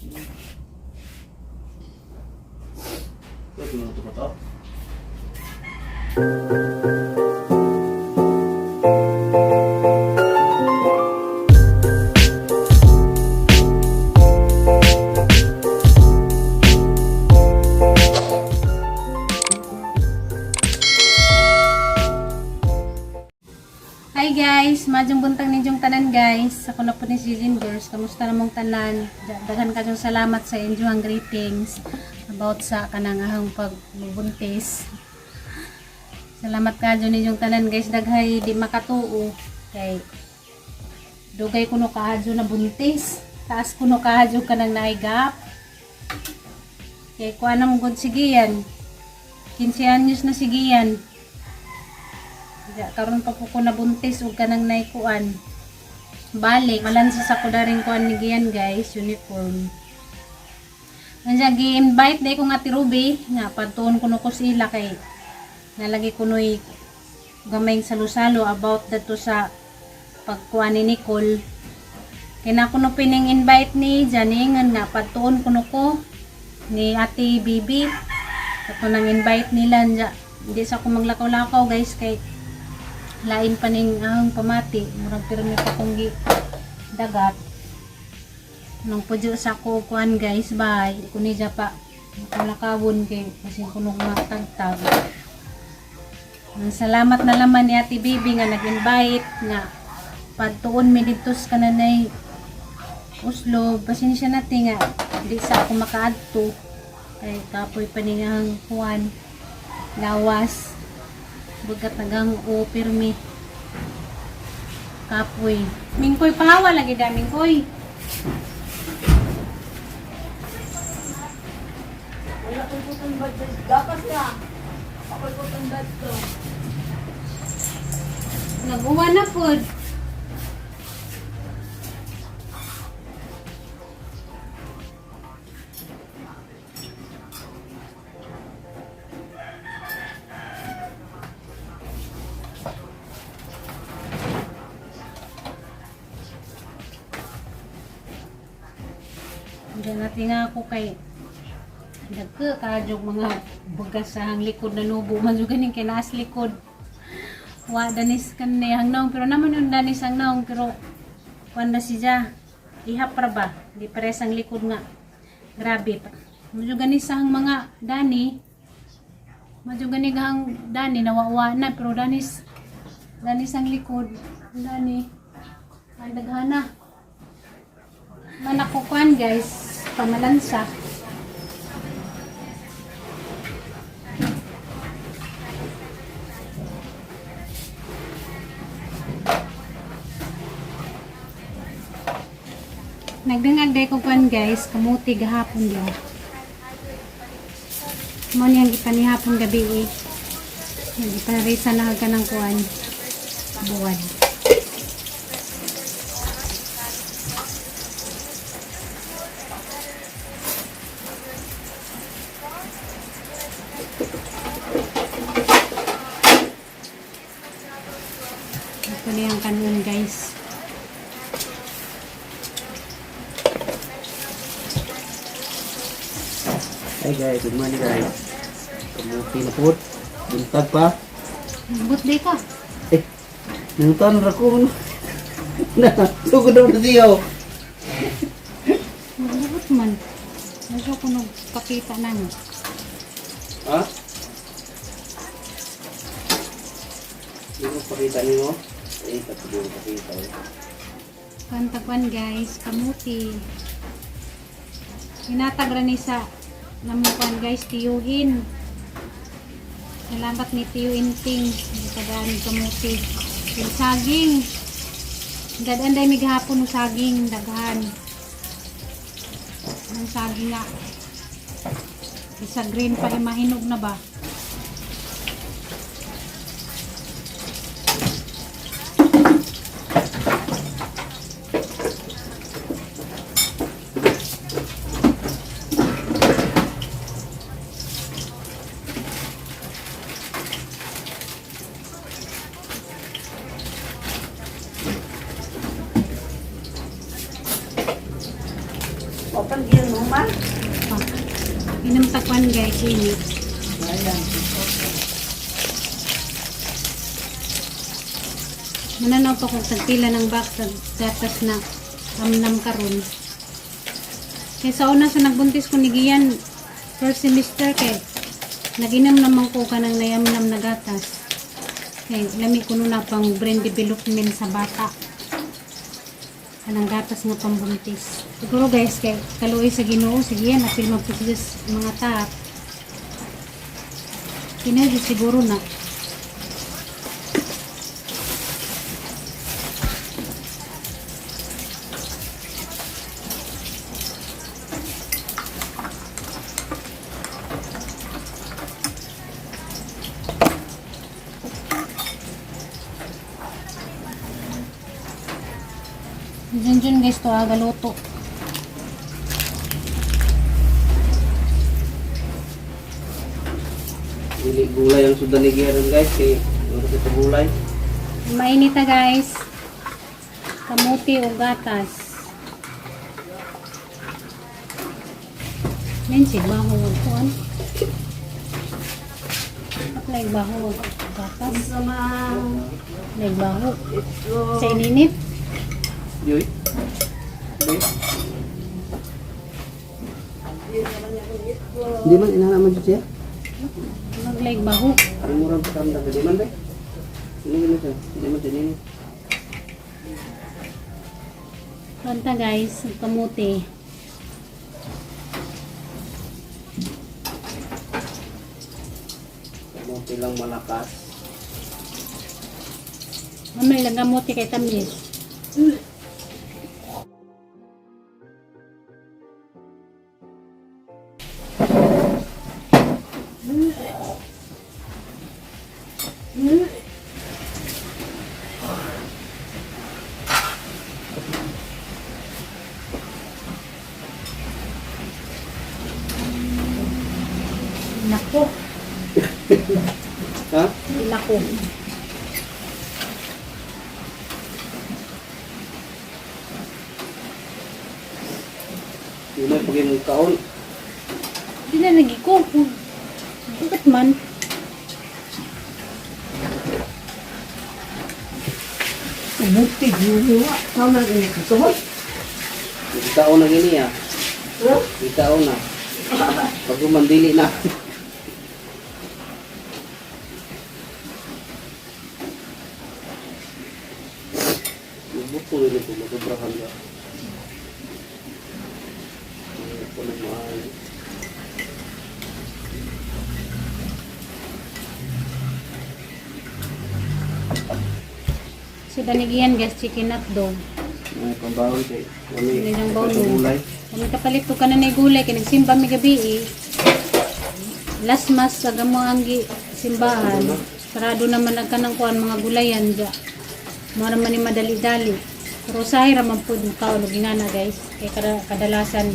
Pwede mo ito pa to? Hi guys, madyong buntag ninyong tanan guys. Ako na po ni Season Girls. Kamusta namong tanan? Daghan kayong salamat sa inyong greetings about sa kanang ahang pagbubuntis. Salamat kadyo ninyong tanan guys. Daghay di makatuo kay dugay kuno kaadyo na buntis. Taas kuno kaadyo kanang naigap. Kay kuan na mong gud sige yan. 15 anyos na sige yan. Ya, karon pa po ko nabuntis ug kanang naikuan. Balik, malansa sa ko daring kuan ni Gian guys, uniform. Nandiyan gi-invite day ko nga ti Ruby nga padtuon kuno ko sila kay nalagi kunoy gamay salo-salo about dato sa pagkuan ni Nicole. Kay na kuno pining invite ni Janingan nga padtuon kuno ko ni Ate Bibi. Kato nang invite nila nya. Hindi sa ko maglakaw-lakaw guys kay lain pa ning ahang pamati murag pirmi pa kong gi dagat nung pudyo sa ko kuan guys, bye. Di ko niya pa makalakawon kay kasi kuno matagtag. Ang salamat na laman ni Ate Bibi nga nag-invite nga padtuon mi didto sa kananay Oslo. Pasensya na ti nga di sa ako makaadto kay kapoy pa ni ang kuan lawas. Bagat nagang o pirmi. Kapoy. Mingkoy pahawa lagi da mingkoy. Wala ko'y putong budget. Gapas na. Ako'y putong budget. Naguwa na pod. Diyan natin nga ako kay dagko kadyog mga bagas sa hang likod na nubo man jud ganing kay naas likod. Wa danis kan ni hang naong pero naman yung danis ang naong pero kuan na siya ihap ra ba di pares ang likod nga grabe pa. Medyo gani sa hang mga dani, medyo gani hang dani nawawa na pero danis danis ang likod dani ang daghana manakukuan guys pamalansa. Nagdangag day ko kuan guys, kamuti gahapon diya. Mo niyang gipanihapon gabi eh. Giparisa na ka ng kuan. Buwad. Ito na yung kanon guys. Hi guys, good morning guys. Kamuti na po. Buntag pa. Birthday ka. Eh, nangutan ra ko. Na, sugod na siya. Magbubot man. Nasa ko nagpakita na no. Ha? Hindi ko pakita nimo. Eh, tatlo ko pakita. Eh. Kantagwan guys, kamuti. Hinatag ra ni sa namukuan guys, tiyuhin. Salamat ni Tiyo Inting. Tagaan kamuti. Yung saging. Dadan day mighapon no saging daghan. Ang saging nga. Isa green pa mahinog na ba? Open. Yun, uma. Pa. Inom takwan guys, init. Ayan. Mananaw pa kung tagpila ng box sa gatas na amnam karon. Kay sa una sa nagbuntis ko ni Gian, first semester kay naginom naman ko kanang nayamnam na gatas. Kay lami ko na pang brain development sa bata. Kanang gatas nga pambuntis. Siguro guys, kay kaluoy sa Ginoo sa Gian apil magpusis mga taap. Kinahanglan siguro na. Junjun guys to aga luto. Dili gulay ang sudan ni Gian guys kay wala sa gulay. Mainit na guys. Kamuti o gatas. Mensi, baho wag kuan. Apply baho wag gatas. Sama. Like baho. Itlog. Sa ininit. Yoy. Di. Yun naman yung itlog. Di man inana man jud siya. Mag like baho. Ang murang pakamda di man be. Ini gini siya. Di man din ini. Kanta guys, kamuti. Kamote lang malakas. Ano ilang kamuti kay tamis? Nako, Ha? nako. Di man pag imong kaon. Di na lagi ko. Bakit man? Buti, yun. Sama rin ito. Ikaon na gini ah. Huh? Ikaon na. Pag umandili na. Mabuto rin ito, masubrahan ka. Hindi ko na maayo. So, danigian guys, chicken hot dog. May pambaon kay kami. Nilang baon. Gulay. Kami kapalit ko kanan ay gulay kay nagsimba mi gabi eh. Last mass sa gamo ang gi simbahan. Sarado naman nagkanang kuan mga gulayan ja. Mo naman ni madali-dali. Pero usahay ra man pud makaon og ingana guys. Kay kadalasan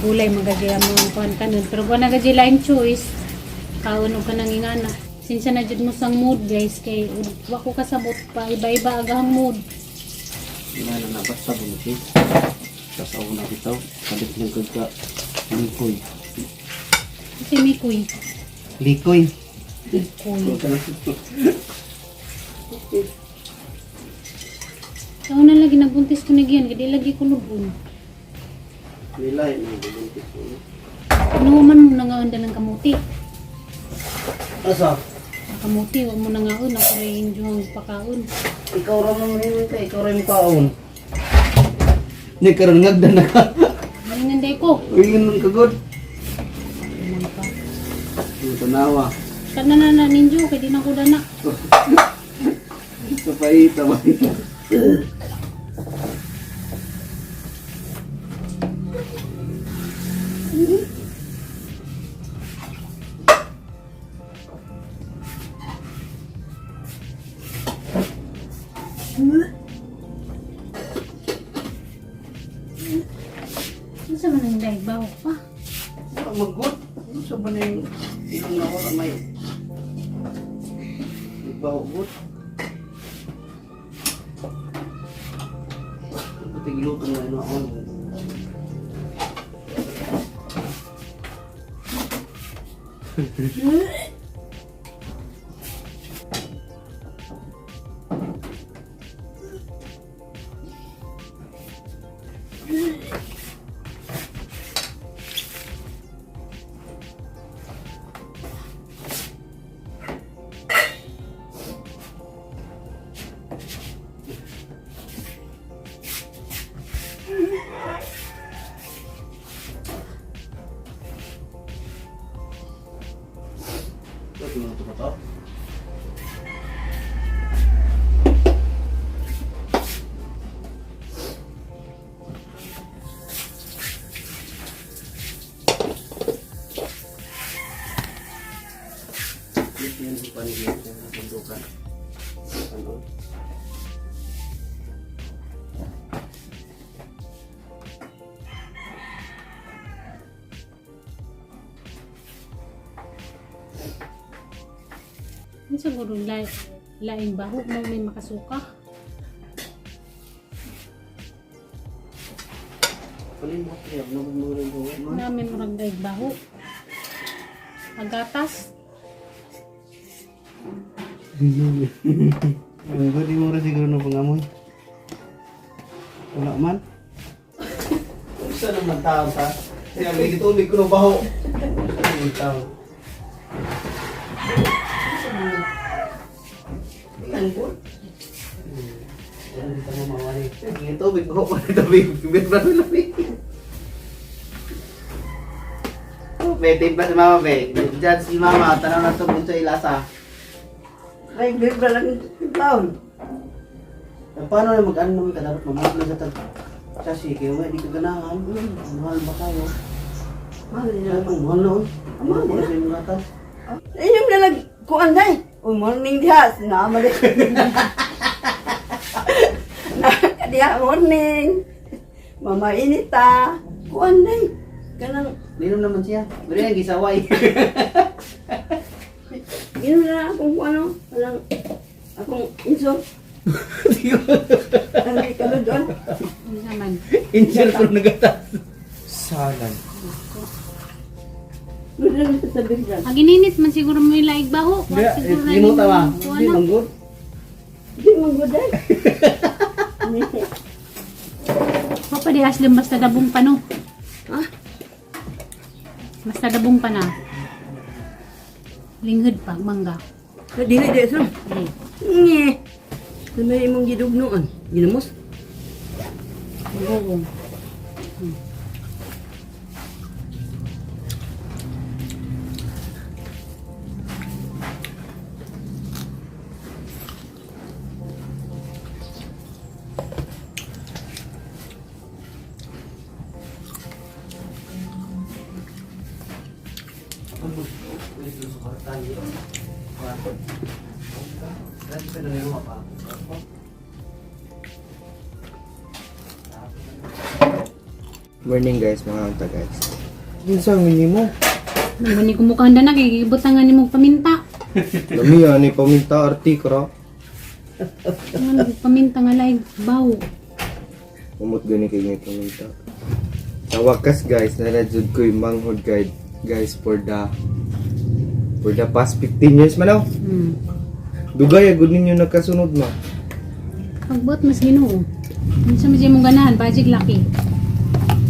gulay magaji ang mga kuan kanon. Pero kung nagaji line choice, kaon og kanang ingana. Sinsya na jud mo sang mood guys kay wa ko kasabot pa iba-iba agahang mood. Nga na na basta bunuti. Tapos ako na bitaw. Kalit lang kag ka likoy. Kasi mikoy. Likoy. Mikoy. Sa una lagi nagbuntis ko na giyan, kaya di lagi ko lubon. Nilay na bubuntis ko. Ano man mo nangaon dalang kamuti. Asa? Ang kamuti, wag mo nangaon, ako rin yung pakaon. Ikaw ra man ngayon ka, ikaw ra yung kaon. Ni karon ngagda na ka. Malinganday ko. Uy, ganun ka god. Ano pa? Yung tanawa. Kana na na ninjo, kaya di na ko dana. Kapaita ba ito? Ano sa man ang daig baho pa? Wala magod. Ano sa ba na yung ilong na wala may ibahugot? Pati giluto na ino ako. Ito, ito ba to? Ito yung panigyan sa bundukan. Ano? Ano siguro laing baho mo may makasuka. Kunin mo, kaya mo rin mo. Namin murag daig baho. Agatas. Ang gudi mo rin siguro ng pangamoy. Wala man. Unsa naman tao sa? Kaya may gitulig ko ng baho. Unsa naman tao? Ang good. Wala dito mo mawali. Yung tubig, baho pa rin tubig. Tubig ba rin lamig? Be, timpla si Mama, be. Judge si Mama, tanaw na ito kung sa ilasa. Ay, bibra lang clown. Paano na mag-ano naman ka? Dapat mamahal na sa tag... Kasi, kaya nga, di ka ganahan. Mahal ba kayo? Mahal nila. Ano, mahal noon? Ang mahal Mahal nila. sa imong gatas. Inyong nalag kuan day. O morning diha, sinama di. Na diha morning. Mama inita. Kuan day. Kanang Linom naman siya. Pero yan, gisaway. ginom na akong kuan ano, kanang akong inso. Kanang kaludon. Ano naman? Insert ko nagatas. Salan. Doon sa tabi dyan. Ang ininit man siguro may laing baho. Wa siguro na Hindi mo tawa. kuha Hindi, na. manggod. Di man gud day. Wa pa di aslim basta dabong pa no. Ha? Basta dabong pa na. Linghod pa, mangga. Dili di sa. Di. Nge. May imong gidugnoan. Ginamos. Buong. Morning guys, mga unta guys. Unsa ang mo? Naman ni kumukhanda na kay gibutangan nimo paminta. Lami ani paminta arti kra. Ano paminta nga laing baho. Umot gani kay ngay paminta. Sa wakas guys, narajud ko yung manghod guide guys for the past 15 years man aw. Dugay agud ninyo nagkasunod ma. Pagbuot mas Ginoo. Unsa man siya mong ganahan, bajig laki.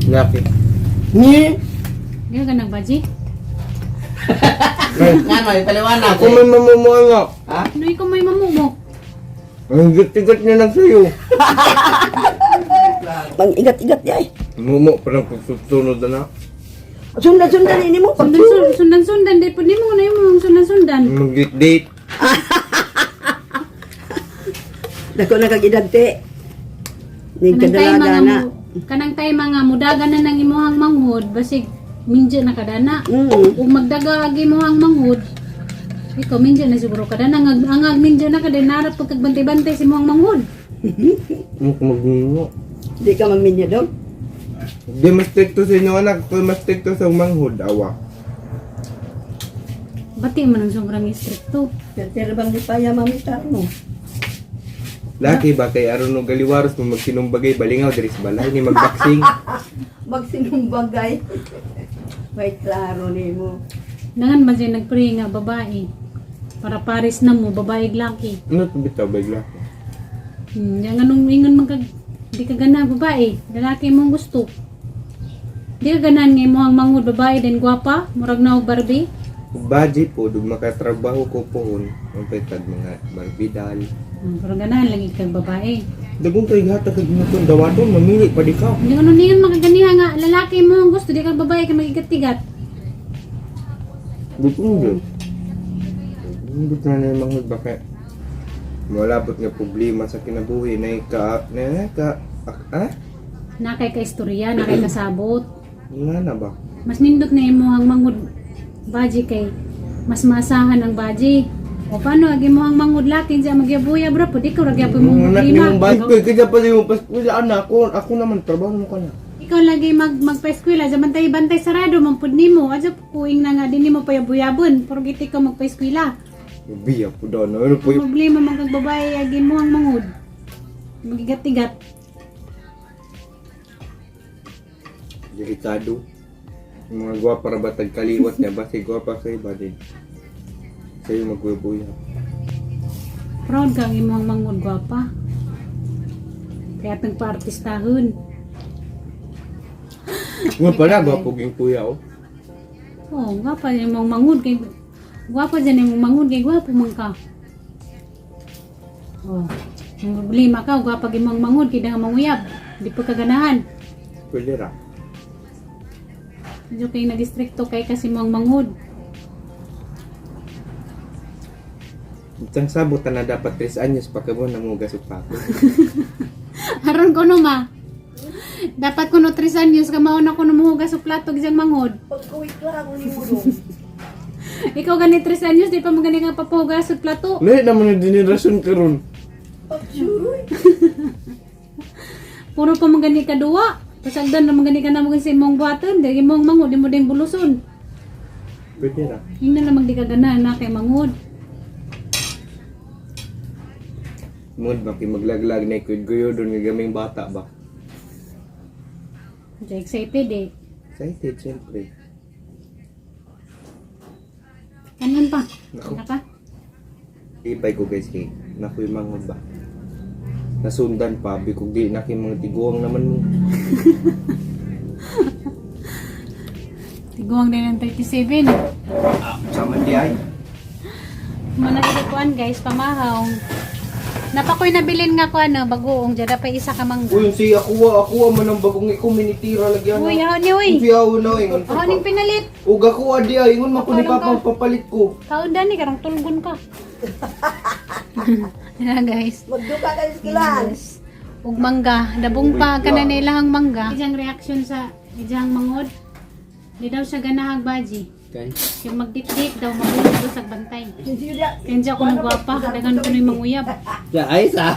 Laki. Nge. Di ka nagbajig? Nga, may paliwanag. Ako may mamumuha nga. Ha? Ano ikaw may mamumo? Ang gatigat niya lang sa'yo. Pang igat-igat di ay. Mumo, parang pagsusunod na na. Sundan-sundan ini mo. Sundan sundan sundan sundan di pud nimo na yung sundan sundan. Mag-date. Dako na kag edad te. Ning Kanang tay kadalaga mga na. Kanang tay mga mudaga na nang imuhang manghod basig minjo na kadana. Ug magdaga ag imuhang manghod, ikaw minjo na siguro kadana angag angag minjo na kada narap pag kagbantay-bantay sa imuhang manghod. Ano magmumo? Di ka maminya dong. Di mas stricto sa inyo anak, ako mas stricto sa manghod, awa. Bati man ang sobrang istrikto. Pero bang di pa ya mamita mo. Laki ba kay aron og galiwaros mo magsinumbagay balingaw diri sa balay ni magboxing. Magsinumbagay. May klaro nimo. Nangan ba siya nagpray nga babae? Para pares na mo, babae ug laki. Ano ito bitaw ba laki? Yang anong ingon man kag di ka ganahan babae, lalaki mong gusto. Di ka ganahan nga imong mangud babae then gwapa, murag na og Barbie. Baji po, dug makatrabaho ko pohon. Ang petag mga barbidal. Pero ganahan lagi kag babae. Dagong kay hatag kag natong dawaton, mamili pa di ka. Hindi ano ningon makaganiha nga lalaki mo ang gusto, di ka babae kay magigat-tigat. Butong gyud. Hindi na na mga bakit. Malabot nga problema sa kinabuhi na ka na ka ah, ah? Nakay ka istorya, nakay kasabot. Nga na ba? Mas nindot na imo ang mangud baji kay mas maasahan ang baji. O paano agi mo ang mangud laki diya magyabuya bro, pud ikaw ra gyapon mong Anak ni problema. mong bad kaya pa di mo paskwela anak ako, ako naman trabaho mo ka na. Ikaw lagi magpa-eskwela, dyan bantay bantay sarado man pud nimo. Adyo kuing na nga din nimo payabuyabon, pero giti ka magpa-eskwela. Biya po daw na ano po Ang problema man kag babae agi mo ang mangud. Magigat-tigat. Delikado. Yung mga gwapa ra ba tagkaliwat niya ba si gwapa sa iba din. Sa'yo magbubuya. Proud ka ang imong mangud gwapa. Kaya nagpa-artistahon. Nga pala, gwapo ging kuya oh. Oh, gwapa yung imong mangud kay gwapa dyan imong mangud kay gwapo man ka. Oh, ang problema ka, gwapa imong mangud kay dahang manguyab. Di pa kaganahan. Pwede ra. Medyo kay nag-stricto kay kasi mong mangud. Isang sabot na dapat 3 anyos pa kamo namugas og papo. Aron ko no ma. Dapat kuno 3 anyos ka mauna ko numuhugas og plato gisang mangod. Pagkawit lang ako ni mo. Ikaw gani 3 anyos di pa mo gani ka papugas og plato. Lahi naman yung generasyon karon. Pagsuroy. Puro pa mo gani ka duwa. Pasagdan na mo gani ka na mo sa imong buhaton, dili imong mangod di mo ding buluson. Pwede ra. Ingnan lamang di ka ganahan na kay mangod. Mud ba kay maglaglag na ikod guyo doon nga gaming bata ba? Medyo excited eh. Excited siyempre. Kanon pa. Nako. Ano pa? Ipay ko guys kay nakoy mangod ba. Nasundan pa bi kung di na kay mga tiguang naman mo. Tiguang din ang 37. Ah, sama di ay. Manay kuan guys, pamahaw. Napakoy nabilin nga ko ano, bagoong dyan, pa isa ka mangga. Uy, si ako ako man ang bagong iko minitira lagi ana. Uy, ahon ni uy. Si ako na ingon. Ahon ning pinalit. Ug ako adi ay ingon man ko ni Ako lang papa papalit ko. Kaon dani karong tulgon ka. Yan guys. Magduka ka sa eskwelahan. Yes. Ug mangga, dabong pa Wait kana lang. nilahang mangga. Ijang reaction sa ijang mangod. Di daw siya ganahag baji. Okay. Yung magdikdik daw mahulog daw sa bantay. Hindi na. Kaya ako nang gwapa, dagan ko yung manguyab. Ya, ay sa.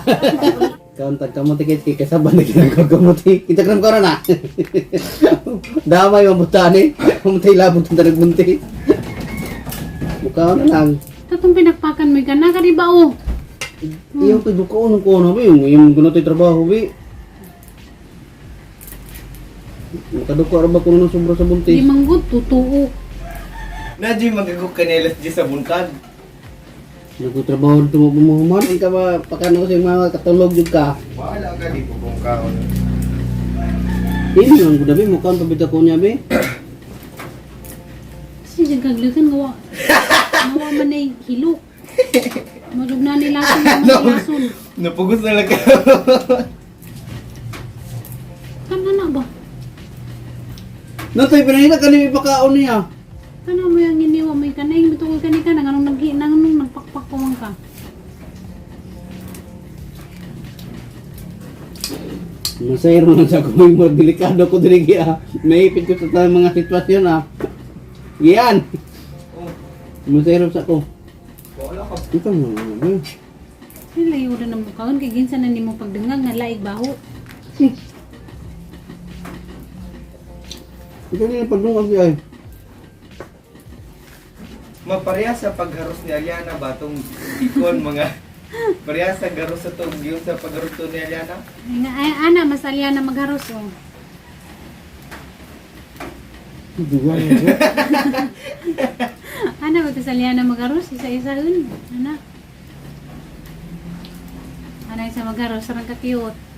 Kauntag kamuti kay kay kasaba na ginagawa kamuti. Kita kram karon na. Damay mabutani. Mamatay labot ang nagmunti. Mukha na lang. Tatong pinakpakan mo ka na ka di ba oh? Iyo kay duko nung kono bi, yung yung guna tay trabaho bi. Makaduko ra ba kuno ng sobra sa Di buntis? manggod, totoo. Nadyo magagok kanelas di sa buntag. Nagkutrabaho dito mo bumuhuman, ka ba pakano sa mga katulog jud ka. Wala ka di ko kung kaon. Ini ang gudabi mo kan pabita ko niya bi. Kasi dyan kaglutan gawa. Gawa man ay hilo. Marug na nilason na nilason. Napugos na lang ka. Kana na ba? Natay pinahila kani ipakaon niya. Kana mo yung iniwa mo yung kanay. Bitungol ka ni ka. Nanganong nag nanganong nagpakpak pa man ka. Masayro man sa ako may mga delikado ko diri giya. Naipit ko sa tanang mga sitwasyon ah. Yan. Masayro sa ko. Wala ka. Ito mo. bi. Ay, layo na ng mukhaon. Kay ginsa na nimo pagdangang nga laig baho. Ito ni pagdungag di ay. Mapareha sa pagharos ni Aliana ba tong ikon mga pareha sa garos sa tong yung sa pagharos to ni Aliana? Ay, nga, ay, ana, mas alya na magharos oh. Duga. Ana ba sa liana magaros isa-isa hun. Ana. Ana isa magaros sarang ka cute.